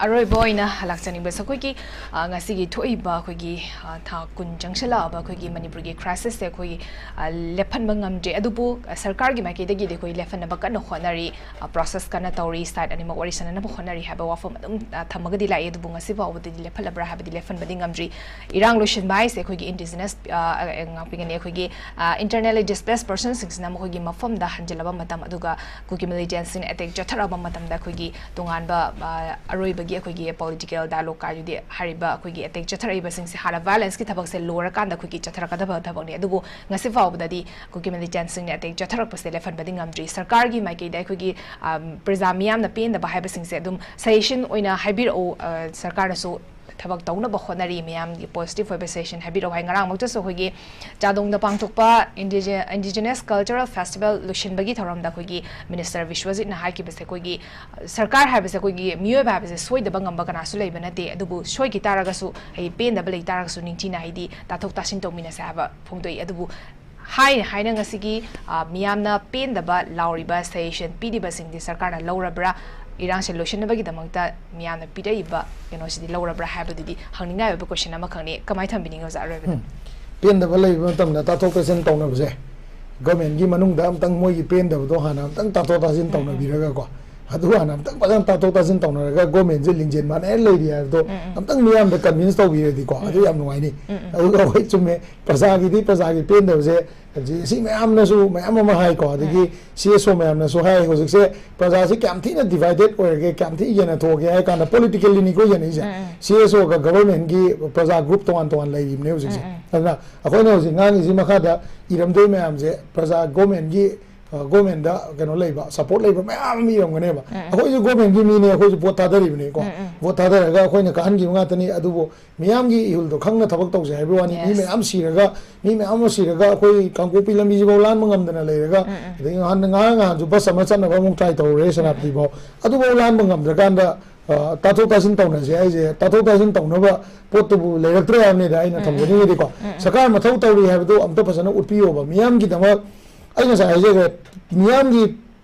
ꯑꯔꯣꯏꯕ ꯑꯣꯏꯅ ꯂꯥꯛꯆꯅꯤꯡꯕꯁꯦ ꯑꯩꯈꯣꯏꯒꯤ, ꯑ, ꯉꯁꯤꯒꯤ ꯊꯣꯛꯏꯕ ꯑꯩꯈꯣꯏꯒꯤ, ꯑ, ꯊꯥ ꯀꯨꯟ ꯆꯪꯁꯤꯜꯂꯛꯑꯕ ꯑꯩꯈꯣꯏꯒꯤ ꯃꯅꯤꯄꯨꯔꯒꯤ crisisꯁꯦ ꯑꯩꯈꯣꯏꯒꯤ, ꯑ, ꯂꯦꯞꯍꯟꯕ ꯉꯝꯗ꯭ꯔꯤ꯫ ꯑꯗꯨꯕꯨ, ꯑ, ꯁꯔꯀꯥꯔꯒꯤ ꯃꯥꯏꯀꯩꯗꯒꯤꯗꯤ ꯑꯩꯈꯣꯏ ꯂꯦꯞꯍꯟꯅꯕ ꯀꯟꯅ ꯍꯣꯠꯅꯔꯤ꯫ ꯑ, process ꯀꯟꯅ ꯇꯧꯔꯤ꯫ Side ꯑꯅꯤꯃꯛ ꯋꯥꯔꯤ ꯁꯥꯟꯅꯅꯕ ꯍꯣꯠꯅꯔꯤ ꯍꯥꯏꯕ ꯋꯥꯐꯝ ꯑꯗꯨꯝ, ꯑ, ꯊꯝꯃꯒꯗꯤ ꯂꯥꯛꯏ꯫ ꯑꯗꯨꯕꯨ ꯉꯁꯤ ꯐꯥꯎꯕꯗꯗꯤ ꯂꯦꯞꯍꯜꯂꯕ꯭ꯔꯥ ꯍꯥꯏꯕꯗꯤ ꯂꯦꯞꯍꯟꯕꯗꯤ ꯉꯝꯗ꯭ꯔꯤ꯫ ꯏꯔꯥꯡ ꯂꯣꯏꯁꯤꯟꯕ ꯍꯥꯏꯁꯦ ꯑꯩꯈꯣꯏꯒꯤ indigenous, ꯑ, ꯑ, ꯉꯥꯛꯄꯤꯒꯅꯤ, ꯑꯩꯈꯣꯏꯒꯤ, ꯑ, internally displaced personꯁꯤꯡꯁꯤꯅ ꯃꯈꯣꯏꯒꯤ ꯃꯐꯝꯗ ꯍꯟꯖꯤꯜꯂꯕ ꯃꯇꯝ, ꯑꯗꯨꯒ ꯀꯨꯀꯤ militantꯁꯤꯡꯅ attack ꯆꯠꯊꯔꯛꯑꯕ ꯃꯇꯝꯗ ꯑꯩꯈꯣꯏꯒꯤ ꯇꯣꯉꯥꯟꯕ, ꯑ, ꯑꯔꯣꯏꯕꯒꯤ ꯑꯩꯈꯣꯏꯒꯤ political dialogue ꯀꯥꯏꯗꯨꯗꯤ ꯍꯥꯏꯔꯤꯕ ꯑꯩꯈꯣꯏꯒꯤ attack ꯆꯠꯊꯔꯛꯏꯕꯁꯤꯡꯁꯦ ꯍꯥꯟꯅ violenceꯀꯤ ꯊꯕꯛꯁꯦ ꯂꯣꯏꯔꯀꯥꯟꯗ ꯑꯩꯈꯣꯏꯒꯤ ꯆꯠꯊꯔꯛꯀꯗꯕ ꯊꯕꯛꯅꯤ꯫ ꯑꯗꯨꯕꯨ ꯉꯁꯤ ꯐꯥꯎꯕꯗꯗꯤ ꯀꯨꯀꯤ militantꯁꯤꯡꯅ attack ꯆꯠꯊꯔꯛꯄꯁꯦ ꯂꯦꯞꯍꯟꯕꯗꯤ ꯉꯝꯗ꯭ꯔꯤ꯫ ꯁꯔꯀꯥꯔꯒꯤ ꯃꯥꯏꯀꯩꯗ ꯑꯩꯈꯣꯏꯒꯤ, ꯑꯝ, ꯄ꯭ꯔꯖꯥ ꯃꯤꯌꯥꯝꯅ ꯄꯦꯟꯗꯕ ꯍꯥꯏꯕꯁꯤꯡꯁꯦ ꯑꯗꯨꯝ suggestion ꯑꯣꯏꯅ ꯍꯥꯏꯕꯤꯔꯛꯎ, ꯑ, ꯁꯔꯀꯥꯔꯅꯁꯨ ꯊꯕꯛ ꯇꯧꯅꯕ ꯍꯣꯠꯅꯔꯤ, ꯃꯌꯥꯝꯒꯤ positive ꯑꯣꯏꯕ suggestion ꯍꯥꯏꯕꯤꯔꯛꯎ ꯍꯥꯏ꯫ ꯉꯔꯥꯡꯃꯛꯇꯁꯨ ꯑꯩꯈꯣꯏꯒꯤ ꯆꯥꯗꯣꯡꯗ ꯄꯥꯡꯊꯣꯛꯄ ꯏꯟꯗꯤꯖꯦ-, indigenous cultural festival ꯂꯣꯏꯁꯤꯟꯕꯒꯤ ꯊꯧꯔꯝꯗ ꯑꯩꯈꯣꯏꯒꯤ minister ꯕꯤꯁ꯭ꯋꯖꯤꯠꯅ ꯍꯥꯏꯈꯤꯕꯁꯦ, ꯑꯩꯈꯣꯏꯒꯤ ꯁꯔꯀꯥꯔ ꯍꯥꯏꯕꯁꯦ, ꯑꯩꯈꯣꯏꯒꯤ ꯃꯤꯑꯣꯏꯕ ꯍꯥꯏꯕꯁꯦ ꯁꯣꯏꯗꯕ ꯉꯝꯕ ꯀꯅꯥꯁꯨ ꯂꯩꯕ ꯅꯠꯇꯦ꯫ ꯑꯗꯨꯕꯨ ꯁꯣꯏꯈꯤ ꯇꯥꯔꯒꯁꯨ, ꯍꯥꯏꯗꯤ ꯄꯦꯟꯗꯕ ꯂꯩ ꯇꯥꯔꯒꯁꯨ ꯅꯤꯡꯊꯤꯅ ꯍꯥꯏꯗꯤ ꯇꯥꯊꯣꯛ ꯇꯥꯁꯤꯟ ꯇꯧꯃꯤꯟꯅꯁꯦ ꯍꯥꯏꯕ ꯐꯣꯡꯗꯣꯛꯏ꯫ ꯑꯗꯨꯕꯨ ꯍꯥꯏꯅ ꯍꯥꯏꯅ ꯉꯁꯤꯒꯤ, ꯑ, ꯃꯤꯌꯥꯝꯅ ꯄꯦꯟꯗꯕ ꯂꯥꯎꯔꯤꯕ suggestion ꯄꯤꯔꯤꯕꯁꯤꯡꯗꯤ ꯁꯔꯀꯥꯔꯅ ꯂꯧꯔꯕ꯭ꯔꯥ? ꯏꯔꯥꯡꯁꯦ ꯂꯣꯏꯁꯤꯟꯅꯕꯒꯤꯗꯃꯛꯇ ꯃꯤꯌꯥꯝꯅ ꯄꯤꯔꯛꯏꯕ ꯀꯩꯅꯣꯁꯤꯗꯤ ꯂꯧꯔꯕ꯭ꯔꯥ ꯍꯥꯏꯕꯗꯨꯗꯤ ꯍꯪꯅꯤꯡꯉꯥꯏ ꯑꯣꯏꯕ question ꯑꯃꯈꯛꯅꯤ꯫ ꯀꯃꯥꯏꯅ ꯊꯝꯕꯤꯅꯤꯡꯉꯤ ꯑꯣꯖꯥ ꯑꯔꯣꯏꯕꯗ? ꯎꯝ꯫ ꯄꯦꯟꯗꯕ ꯂꯩꯕ ꯃꯇꯝꯗ ꯇꯥꯊꯣꯛ ꯇꯥꯁꯤꯟ ꯇꯧꯅꯕꯁꯦ governmentꯀꯤ ꯃꯅꯨꯡꯗ ꯑꯝꯇꯪ ꯃꯣꯏꯒꯤ ꯄꯦꯟꯗꯕꯗꯣ ꯍꯥꯟꯅ ꯑꯝꯇꯪ ꯇꯥꯊꯣꯛ ꯇꯥꯁꯤꯟ ꯇꯧꯅꯕꯤꯔꯒꯀꯣ, ꯑꯗꯨ ꯍꯥꯟꯅ ꯑꯝꯇꯪ ꯐꯖꯅ ꯇꯥꯊꯣꯛ ꯇꯥꯁꯤꯟ ꯇꯧꯅꯔꯒ governmentꯁꯦ ꯂꯤꯡꯖꯦꯜ ꯃꯥꯟꯅꯔ ꯂꯩꯔꯤ ꯍꯥꯏꯕꯗꯣ ꯑꯝꯇꯪ ꯃꯤꯌꯥꯝꯗ convince ꯇꯧꯕꯤꯔꯗꯤꯀꯣ ꯑꯗꯨ ꯌꯥꯝ ꯅꯨꯡꯉꯥꯏꯅꯤ꯫ ꯑꯗꯨꯒ ꯍꯣꯏ ꯆꯨꯝꯃꯦ, ꯄ꯭ꯔꯖꯥꯒꯤꯗꯤ ꯄ꯭ꯔꯖꯥꯒꯤ ꯄꯦꯟꯗꯕꯁꯦ ꯍꯧꯖꯤꯛ ꯁꯤ ꯃꯌꯥꯝꯅꯁꯨ ꯃꯌꯥꯝ ꯑꯃ ꯍꯥꯏꯀꯣ, ꯑꯗꯒꯤ CSO ꯃꯌꯥꯝꯅꯁꯨ ꯍꯥꯏ, ꯍꯧꯖꯤꯛꯁꯦ ꯄ꯭ꯔꯖꯥꯁꯤ ꯀꯌꯥꯝ ꯊꯤꯅ divided ꯑꯣꯏꯔꯒꯦ, ꯀꯌꯥꯝ ꯊꯤꯅ ꯌꯦꯟꯅꯊꯣꯛꯑꯒꯦ ꯍꯥꯏ ꯀꯥꯟꯗ politicallyꯅꯤꯀꯣ ꯌꯦꯟꯅꯩꯁꯦ꯫ CSOꯒ governmentꯀꯤ ꯄ꯭ꯔꯖꯥ group ꯇꯣꯉꯥꯟ ꯇꯣꯉꯥꯟ ꯂꯩꯔꯤꯕꯅꯦ ꯍꯧꯖꯤꯛꯁꯦ꯫ ꯑꯗꯨꯅ ꯑꯩꯈꯣꯏꯅ ꯍꯧꯖꯤꯛ ꯉꯥꯡꯉꯤꯁꯤ ꯃꯈꯥꯗ ꯏꯔꯝꯗꯣꯏ ꯃꯌꯥꯝꯁꯦ ꯄ꯭ꯔꯖꯥ governmentꯀꯤ ꯒꯣꯔꯃꯦꯟꯗ ꯀꯩꯅꯣ ꯂꯩꯕ, ꯁꯄꯣꯔꯠ ꯂꯩꯕ ꯃꯌꯥꯝ ꯑꯃ ꯏꯔꯝꯒꯅꯦꯕ꯫ ꯑꯩꯈꯣꯏꯁꯨ ꯒꯣꯔꯃꯦꯟꯒꯤ ꯃꯤꯅꯦ, ꯑꯩꯈꯣꯏꯁꯨ ꯚꯣꯠ ꯊꯥꯗꯔꯤꯕꯅꯤꯀꯣ꯫ ꯚꯣꯠ ꯊꯥꯗꯔꯒ ꯑꯩꯈꯣꯏꯅ ꯀꯥꯍꯟꯈꯤꯕ ꯉꯥꯛꯇꯅꯤ꯫ ꯑꯗꯨꯕꯨ ꯃꯤꯌꯥꯝꯒꯤ ꯏꯍꯨꯜꯗꯣ ꯈꯪꯅ ꯊꯕꯛ ꯇꯧꯁꯦ ꯍꯥꯏꯕ ꯋꯥꯅꯤ꯫ ꯃꯤ Yes. ꯃꯌꯥꯝ ꯁꯤꯔꯒ, ꯃꯤ ꯃꯌꯥꯝ ꯑꯃ ꯁꯤꯔꯒ ꯑꯩꯈꯣꯏ ꯀꯥꯡꯄꯣꯛꯄꯤ ꯂꯝꯕꯤꯁꯤꯐꯥꯎ ꯂꯥꯟꯕ ꯉꯝꯗꯅ ꯂꯩꯔꯒ, ꯑꯗꯒꯤ ꯉꯍꯥꯟ, ꯉꯔꯥꯡ ꯅꯍꯥꯟꯁꯨ ꯕꯁ ꯑꯃ ꯆꯠꯅꯕ ꯑꯃꯨꯛ ꯇ꯭ꯔꯥꯏ ꯇꯧꯔꯨꯔꯦ ꯁꯦꯅꯥꯄꯇꯤꯐꯥꯎ꯫ ꯑꯗꯨꯐꯥꯎ ꯂꯥꯟꯕ ꯉꯝꯗ꯭ꯔꯀꯥꯟꯗ, ꯑ, ꯇꯥꯊꯣꯛ ꯇꯥꯁꯤꯟ ꯇꯧꯅꯁꯦ ꯍꯥꯏꯁꯦ, ꯇꯥꯊꯣꯛ ꯇꯥꯁꯤꯟ ꯇꯧꯅꯕ ꯄꯣꯠꯇꯨꯕꯨ ꯂꯩꯔꯛꯇ꯭ꯔꯦ ꯍꯥꯏꯕꯅꯤꯗ ꯑꯩꯅ ꯊꯝꯖꯅꯤꯡꯉꯤꯗꯤꯀꯣ꯫ ꯁꯔꯀꯥꯔ ꯃꯊꯧ ꯇꯧꯔꯤ ꯍꯥꯏꯕꯗꯨ ꯑꯝꯇ ꯐꯖꯅ ꯎꯠꯄꯤꯌꯣꯕ ꯃꯤꯌꯥꯝꯒꯤꯗꯃꯛ꯫ ꯑꯩ ꯉꯁꯥꯏ ꯍꯥꯏꯖꯈ꯭ꯔꯦ, ꯃꯤꯌꯥꯝꯒꯤ,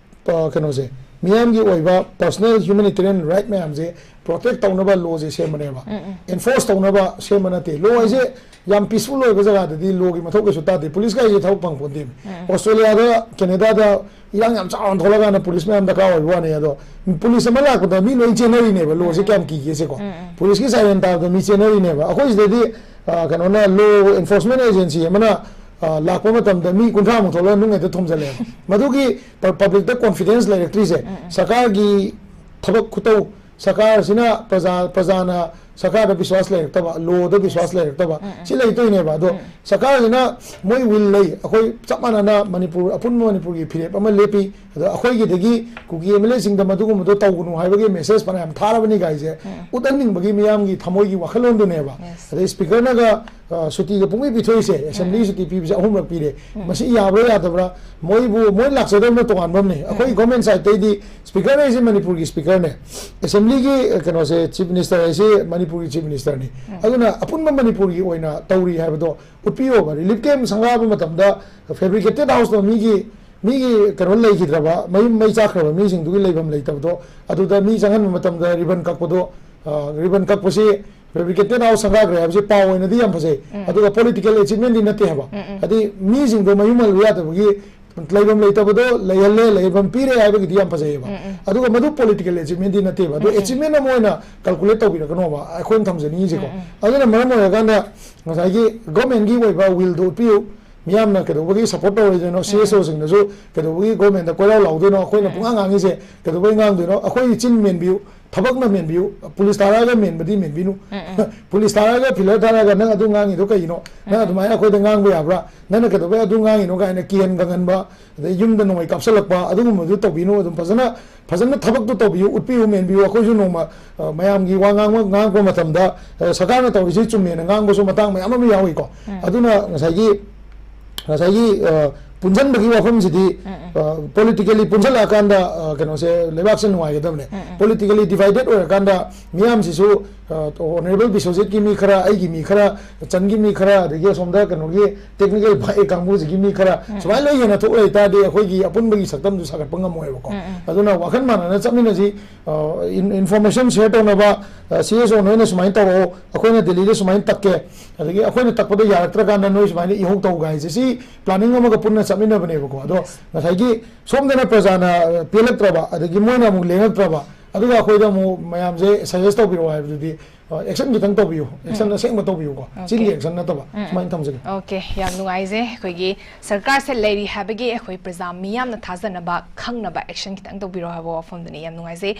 ꯑ, ꯀꯩꯅꯣꯁꯦ, ꯃꯤꯌꯥꯝꯒꯤ ꯑꯣꯏꯕ personal humanitarian right ꯃꯌꯥꯝꯁꯦ protect ꯇꯧꯅꯕ ꯂꯣꯁꯦ ꯁꯦꯝꯕꯅꯦꯕ, enforce ꯇꯧꯅꯕ ꯁꯦꯝꯕ ꯅꯠꯇꯦ꯫ ꯂꯣ ꯍꯥꯏꯁꯦ ꯌꯥꯝ peaceful ꯑꯣꯏꯕ ꯖꯒꯥꯗꯗꯤ ꯂꯣꯒꯤ ꯃꯊꯧ ꯀꯩꯁꯨ ꯇꯥꯗꯦ꯫ ꯄꯨꯂꯤꯁꯀ ꯑꯩꯁꯦ ꯊꯕꯛ ꯐꯪ ꯄꯣꯟꯇꯦ꯫ ꯑꯣꯁꯇ꯭ꯔꯦꯂꯤꯌꯥꯗ, ꯀꯦꯅꯦꯗꯥꯗ ꯏꯔꯥꯡ ꯌꯥꯝ ꯆꯥꯎꯅ ꯊꯣꯛꯂꯀꯥꯟꯗ ꯄꯨꯂꯤꯁ ꯃꯌꯥꯝ ꯗꯔꯀꯥꯔ ꯑꯣꯏꯕ ꯋꯥꯅꯤ꯫ ꯑꯗꯣ ꯄꯨꯂꯤꯁ ꯑꯃ ꯂꯥꯛꯄꯗ ꯃꯤ ꯂꯣꯏ ꯆꯦꯟꯅꯔꯤꯅꯦꯕ, ꯂꯣꯁꯦ ꯀꯌꯥꯝ ꯀꯤꯒꯦꯁꯦꯀꯣ꯫ ꯄꯨꯂꯤꯁꯀꯤ siren ꯇꯥꯕꯗ ꯃꯤ ꯆꯦꯟꯅꯔꯤꯅꯦꯕ꯫ ꯑꯩꯈꯣꯏ ꯁꯤꯗꯗꯤ, ꯑ, ꯀꯩꯅꯣꯅ, law enforcement agency ꯑꯃꯅ, ꯑ, ꯂꯥꯛꯄ ꯃꯇꯝꯗ ꯃꯤ ꯀꯨꯟꯊ꯭ꯔꯥꯃꯨꯛ ꯊꯣꯛꯂꯒ ꯅꯨꯡ ꯍꯦꯛꯇ ꯊꯣꯝꯖꯤꯜꯂꯦꯕ꯫ ꯃꯗꯨꯒꯤ ꯄ-, publicꯇ confidence ꯂꯩꯔꯛꯇ꯭ꯔꯤꯁꯦ ꯁꯔꯀꯥꯔꯒꯤ ꯊꯕꯛ ꯈꯨꯇꯧ, ꯁꯔꯀꯥꯔꯁꯤꯅ ꯄ꯭ꯔꯖꯥ, ꯄ꯭ꯔꯖꯥꯅ ꯁꯔꯀꯥꯔꯗ ꯕꯤꯁ꯭ꯋꯥꯁ ꯂꯩꯔꯛꯇꯕ, ꯂꯣꯗ ꯕꯤꯁ꯭ꯋꯥꯁ ꯂꯩꯔꯛꯇꯕ, ꯁꯤ ꯂꯩꯇꯣꯏꯅꯦꯕ꯫ ꯑꯗꯣ ꯁꯔꯀꯥꯔꯁꯤꯅ ꯃꯣꯏ will ꯂꯩ, ꯑꯩꯈꯣꯏ ꯆꯞ ꯃꯥꯟꯅꯅ ꯃꯅꯤꯄꯨꯔ, ꯑꯄꯨꯟꯕ ꯃꯅꯤꯄꯨꯔꯒꯤ ꯐꯤꯔꯦꯞ ꯑꯃ ꯂꯦꯞꯄꯤ꯫ ꯑꯗꯣ ꯑꯩꯈꯣꯏꯒꯤꯗꯒꯤ ꯀꯨꯀꯤ MLAꯁꯤꯡꯗ ꯃꯗꯨꯒꯨꯝꯕꯗꯣ ꯇꯧꯒꯅꯨ ꯍꯥꯏꯕꯒꯤ message ꯐꯅꯌꯥꯝ ꯊꯥꯔꯕꯅꯤ ꯒꯥꯏꯁꯦ ꯎꯠꯍꯟꯅꯤꯡꯕꯒꯤ ꯃꯤꯌꯥꯝꯒꯤ ꯊꯃꯣꯏꯒꯤ ꯋꯥꯈꯜꯂꯣꯟꯗꯨꯅꯦꯕ꯫ Yes. ꯑꯗꯩ speakerꯅꯒ, ꯑ, ꯁꯨꯇꯤꯒ ꯄꯨꯡꯄꯤ ꯄꯤꯊꯣꯛꯏꯁꯦ, assembly ꯁꯨꯇꯤ ꯄꯤꯕꯁꯦ ꯑꯍꯨꯝꯂꯛ ꯄꯤꯔꯦ꯫ ꯃꯁꯤ ꯌꯥꯕ꯭ꯔꯥ ꯌꯥꯗꯕ꯭ꯔꯥ? ꯃꯣꯏꯕꯨ, ꯃꯣꯏ ꯂꯥꯛꯆꯗꯕꯅ ꯇꯣꯉꯥꯟꯕ ꯑꯃꯅꯤ꯫ ꯑꯩꯈꯣꯏ government sideꯇꯩꯗꯤ speaker ꯍꯥꯏꯁꯦ ꯃꯅꯤꯄꯨꯔꯒꯤ speakerꯅꯦ, assemblyꯒꯤ, ꯑ, ꯀꯩꯅꯣꯁꯦ, chief minister ꯍꯥꯏꯁꯦ ꯃꯅꯤꯄꯨꯔꯒꯤ chief ministerꯅꯤ꯫ ꯑꯗꯨꯅ ꯑꯄꯨꯟꯕ ꯃꯅꯤꯄꯨꯔꯒꯤ ꯑꯣꯏꯅ ꯇꯧꯔꯤ ꯍꯥꯏꯕꯗꯣ ꯎꯠꯄꯤꯌꯣꯕ꯫ Relief camp ꯁꯪꯒꯥꯕ ꯃꯇꯝꯗ fabricated houseꯇꯣ ꯃꯤꯒꯤ, ꯃꯤꯒꯤ ꯀꯩꯅꯣ ꯂꯩꯈꯤꯗ꯭ꯔꯕ, ꯃꯌꯨꯝ ꯃꯩ ꯆꯥꯛꯈ꯭ꯔꯕ ꯃꯤꯁꯤꯡꯗꯨꯒꯤ ꯂꯩꯐꯝ ꯂꯩꯇꯕꯗꯣ, ꯑꯗꯨꯗ ꯃꯤ ꯆꯪꯍꯟꯕ ꯃꯇꯝꯗ ribbon ꯀꯛꯄꯗꯣ, ꯑ, ribbon ꯀꯛꯄꯁꯤ fabricated house ꯁꯪꯒꯥꯈ꯭ꯔꯦ ꯍꯥꯏꯕꯁꯤ ꯄꯥꯎ ꯑꯣꯏꯅꯗꯤ ꯌꯥꯝ ꯐꯖꯩ, ꯑꯗꯨꯒ political achievementꯗꯤ ꯅꯠꯇꯦ ꯍꯥꯏꯕ꯫ ꯍꯥꯏꯗꯤ ꯃꯤꯁꯤꯡꯗꯣ ꯃꯌꯨꯝ ꯍꯜꯂꯨ ꯌꯥꯗꯕꯒꯤ ꯂꯩꯐꯝ ꯂꯩꯇꯕꯗꯣ ꯂꯩꯍꯜꯂꯦ, ꯂꯩꯐꯝ ꯄꯤꯔꯦ ꯍꯥꯏꯕꯒꯤꯗꯤ ꯌꯥꯝ ꯐꯖꯩꯌꯦꯕ꯫ ꯑꯗꯨꯒ ꯃꯗꯨ political achievementꯗꯤ ꯅꯠꯇꯦꯕ꯫ ꯑꯗꯣ achievement ꯑꯃ ꯑꯣꯏꯅ calculate ꯇꯧꯕꯤꯔꯛꯀꯅꯣꯕ, ꯑꯩꯈꯣꯏꯅ ꯊꯝꯖꯅꯤꯡꯉꯤꯁꯦꯀꯣ꯫ ꯑꯗꯨꯅ ꯃꯔꯝ ꯑꯣꯏꯔꯀꯥꯟꯗ ꯉꯁꯥꯏꯒꯤ governmentꯀꯤ ꯑꯣꯏꯕ willꯗꯣ ꯎꯠꯄꯤꯌꯨ꯫ ꯃꯤꯌꯥꯝꯅ ꯀꯩꯗꯧꯕꯒꯤ ꯁꯞꯄꯣꯔꯠ ꯇꯧꯔꯣꯏꯗꯣꯏꯅꯣ? ꯁꯤ ꯑꯦꯁ ꯑꯣꯁꯤꯡꯅꯁꯨ ꯀꯩꯗꯧꯕꯒꯤ ꯒꯣꯔꯃꯦꯟꯗ ꯀꯣꯏꯔꯥꯎ ꯂꯥꯎꯗꯣꯏꯅꯣ? ꯑꯩꯈꯣꯏꯅ ꯄꯨꯡꯉꯥꯡ ꯉꯥꯡꯉꯤꯁꯦ ꯀꯩꯗꯧꯕꯒꯤ ꯉꯥꯡꯗꯣꯏꯅꯣ? ꯑꯩꯈꯣꯏꯒꯤ ꯆꯤꯟ ꯃꯦꯟꯕꯤꯌꯨ, ꯊꯕꯛꯅ ꯃꯦꯟꯕꯤꯌꯨ, ꯄꯨꯂꯤꯁ ꯊꯥꯔꯛꯑꯒ ꯃꯦꯟꯕꯗꯤ ꯃꯦꯟꯕꯤꯅꯨ꯫ ꯄꯨꯂꯤꯁ ꯊꯥꯔꯛꯑꯒ, ꯐꯤꯂꯔ ꯊꯥꯔꯛꯑꯒ, "ꯅꯪ ꯑꯗꯨ ꯉꯥꯡꯉꯤꯗꯣ ꯀꯩꯒꯤꯅꯣ? ꯅꯪ ꯑꯗꯨꯃꯥꯏꯅ ꯑꯩꯈꯣꯏꯗ ꯉꯥꯡꯕ ꯌꯥꯕ꯭ꯔꯥ? ꯅꯪꯅ ꯀꯩꯗꯧꯕꯩ ꯑꯗꯨ ꯉꯥꯡꯉꯤꯅꯣ?" ꯀꯥꯏꯅ ꯀꯤꯍꯟ ꯈꯪꯍꯟꯕ, ꯑꯗꯩ ꯌꯨꯝꯗ ꯅꯣꯡꯃꯩ ꯀꯥꯞꯁꯤꯜꯂꯛꯄ, ꯑꯗꯨꯒꯨꯝꯕꯗꯨ ꯇꯧꯕꯤꯅꯨ꯫ ꯑꯗꯨꯝ ꯐꯖꯅ, ꯐꯖꯅ ꯊꯕꯛꯇꯨ ꯇꯧꯕꯤꯌꯨ, ꯎꯠꯄꯤꯌꯨ, ꯃꯦꯟꯕꯤꯌꯨ꯫ ꯑꯩꯈꯣꯏꯁꯨ ꯅꯣꯡꯃ, ꯑ, ꯃꯌꯥꯝꯒꯤ ꯋꯥ ꯉꯥꯡꯕ, ꯉꯥꯡꯉꯛꯄ ꯃꯇꯝꯗ, ꯑ, ꯁꯔꯀꯥꯔꯅ ꯇꯧꯔꯤꯁꯤ ꯆꯨꯝꯃꯦꯅ ꯉꯥꯡꯕꯁꯨ ꯃꯇꯥꯡ ꯃꯌꯥꯝ ꯑꯃ ꯌꯥꯎꯏꯀꯣ꯫ ꯑꯗꯨꯅ ꯉꯁꯥꯏꯒꯤ, ꯉꯁꯥꯏꯒꯤ, ꯑ, ꯄꯨꯟꯁꯤꯟꯕꯒꯤ ꯋꯥꯐꯝꯁꯤꯗꯤ, ꯑ, ꯄꯣꯂꯤꯇꯤꯀꯦꯂꯤ ꯄꯨꯟꯁꯤꯜꯂꯛꯑꯀꯥꯟꯗ, ꯑ, ꯀꯩꯅꯣꯁꯦ, ꯂꯩꯕꯥꯛꯁꯦ ꯅꯨꯡꯉꯥꯏꯒꯗꯕꯅꯦ꯫ ꯄꯣꯂꯤꯇꯤꯀꯦꯂꯤ ꯗꯤꯚꯥꯏꯗꯦꯠ ꯑꯣꯏꯔꯀꯥꯟꯗ ꯃꯤꯌꯥꯝꯁꯤꯁꯨ, ꯑ, ꯑꯣꯅꯔꯦꯕꯜ ꯕꯤꯁ꯭ꯋꯖꯤꯠꯀꯤ ꯃꯤ ꯈꯔ, ꯑꯩꯒꯤ ꯃꯤ ꯈꯔ, ꯆꯟꯒꯤ ꯃꯤ ꯈꯔ, ꯑꯗꯒꯤ ꯑꯁꯣꯝꯗ ꯀꯩꯅꯣꯒꯤ ꯇꯦꯛꯅꯤꯀꯦꯜ ꯐꯥꯏ ꯀꯥꯡꯕꯨꯁꯤꯒꯤ ꯃꯤ ꯈꯔ, ꯁꯨꯃꯥꯏꯅ ꯂꯣꯏ ꯍꯦꯟꯅ ꯊꯣꯛ ꯂꯩ ꯇꯥꯔꯗꯤ ꯑꯩꯈꯣꯏꯒꯤ ꯑꯄꯨꯟꯕꯒꯤ ꯁꯛꯇꯝꯗꯨ ꯁꯥꯒꯠꯄ ꯉꯝꯃꯣꯏꯕꯀꯣ꯫ ꯑꯗꯨꯅ ꯋꯥꯈꯜ ꯃꯥꯟꯅꯅ ꯆꯠꯃꯤꯟꯅꯁꯤ꯫ ꯑ, ꯏꯟ-, ꯏꯟꯐꯣꯔꯃꯦꯁꯟ ꯁꯤꯌꯔ ꯇꯧꯅꯕ, ꯑ, ꯁꯤ ꯑꯦꯁ ꯑꯣ ꯅꯣꯏꯅ ꯁꯨꯃꯥꯏꯅ ꯇꯧꯔꯛꯑꯣ, ꯑꯩꯈꯣꯏꯅ ꯗꯦꯜꯂꯤꯗ ꯁꯨꯃꯥꯏꯅ ꯇꯛꯀꯦ, ꯑꯗꯒꯤ ꯑꯩꯈꯣꯏꯅ ꯇꯛꯄꯗ ꯌꯥꯔꯛꯇ꯭ꯔꯀꯥꯟꯗ ꯅꯣꯏ ꯁꯨꯃꯥꯏꯅ ꯏꯍꯧ ꯇꯧꯒ ꯍꯥꯏꯁꯦ, ꯁꯤ ꯄ꯭ꯂꯥꯅꯤꯡ ꯑꯃꯒ ꯄꯨꯟꯅ ꯆꯠꯃꯤꯟꯅꯕꯅꯦꯕꯀꯣ꯫ ꯑꯗꯣ ꯉꯁꯥꯏꯒꯤ ꯁꯣꯝꯗꯅ ꯄ꯭ꯔꯖꯥꯅ, ꯑ, ꯄꯦꯜꯂꯛꯇ꯭ꯔꯕ, ꯑꯗꯒꯤ ꯃꯣꯏꯅ ꯑꯃꯨꯛ ꯂꯦꯡꯉꯛꯇ꯭ꯔꯕ, ꯑꯗꯨꯒ ꯑꯩꯈꯣꯏꯗ ꯑꯃꯨꯛ ꯃꯌꯥꯝꯁꯦ ꯁꯖꯦꯁ ꯇꯧꯕꯤꯔꯛꯑꯣ ꯍꯥꯏꯕꯗꯨꯗꯤ, ꯑ, ꯑꯦꯛꯁꯟ ꯈꯤꯇꯪ ꯇꯧꯕꯤꯌꯨ, ꯑꯦꯛꯁꯟ ꯑꯁꯦꯡꯕ ꯇꯧꯕꯤꯌꯨꯀꯣ, ꯆꯤꯟꯒꯤ ꯑꯦꯛꯁꯟ ꯅꯠꯇꯕ꯫ ꯁꯨꯃꯥꯏꯅ ꯊꯝꯖꯒꯦ꯫ ꯑꯣꯀꯦ, ꯌꯥꯝ ꯅꯨꯡꯉꯥꯏꯖꯩ꯫ ꯑꯩꯈꯣꯏꯒꯤ ꯁꯔꯀꯥꯔꯁꯦ ꯂꯩꯔꯤ ꯍꯥꯏꯕꯒꯤ ꯑꯩꯈꯣꯏ ꯄ꯭ꯔꯖꯥ ꯃꯤꯌꯥꯝꯅ ꯊꯥꯖꯅꯕ ꯈꯪꯅꯕ ꯑꯦꯛꯁꯟ ꯈꯤꯇꯪ ꯇꯧꯕꯤꯔꯣ ꯍꯥꯏꯕ ꯋꯥꯐꯝꯗꯨꯅꯤ꯫ ꯌꯥꯝ ꯅꯨꯡꯉꯥꯏꯖꯩ꯫